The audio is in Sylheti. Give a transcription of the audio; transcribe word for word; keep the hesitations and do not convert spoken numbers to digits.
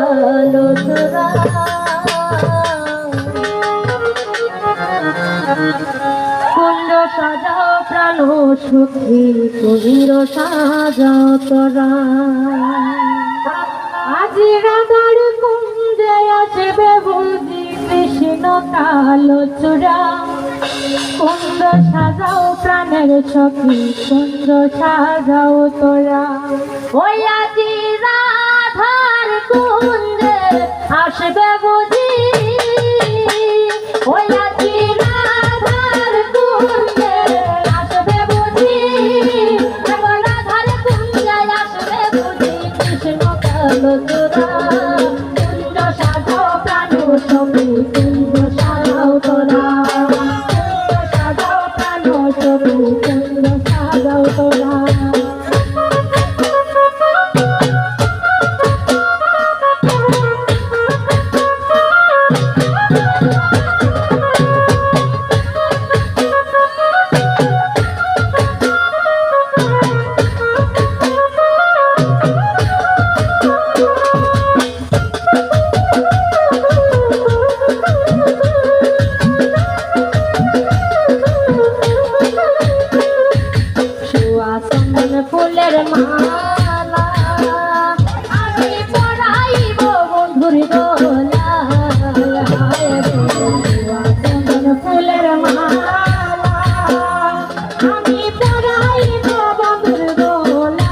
আলো তোরা। কুঞ্জ সাজাও প্রাণ সখী, কুঞ্জ সাজাও তোরা। আজি রাধার কুঞ্জে আসবে বুঝি কৃষ্ণ কালো চূড়া। কুঞ্জ সাজাও প্রাণের সখী, কুঞ্জ সাজাও তোরা। ওই আজি রাধার কুঞ্জে আসবে বুঝি, ওই আজি রাধার কুঞ্জে আসবে বুঝি, এখন রাধার কুঞ্জে আসবে বুঝি কৃষ্ণ কালো চূড়া। কুঞ্জ সাজাও প্রাণ সখী, কুঞ্জ সাজাও তোরা। কুঞ্জ সাজাও প্রাণ সখী, কুঞ্জ সাজাও তোরা। সুয়াসন ফুলের মালা আমি পরাইব বন্ধুর গলা। সুয়াসন ফুলের মালা আমি পরাইব বন্ধুর গলা।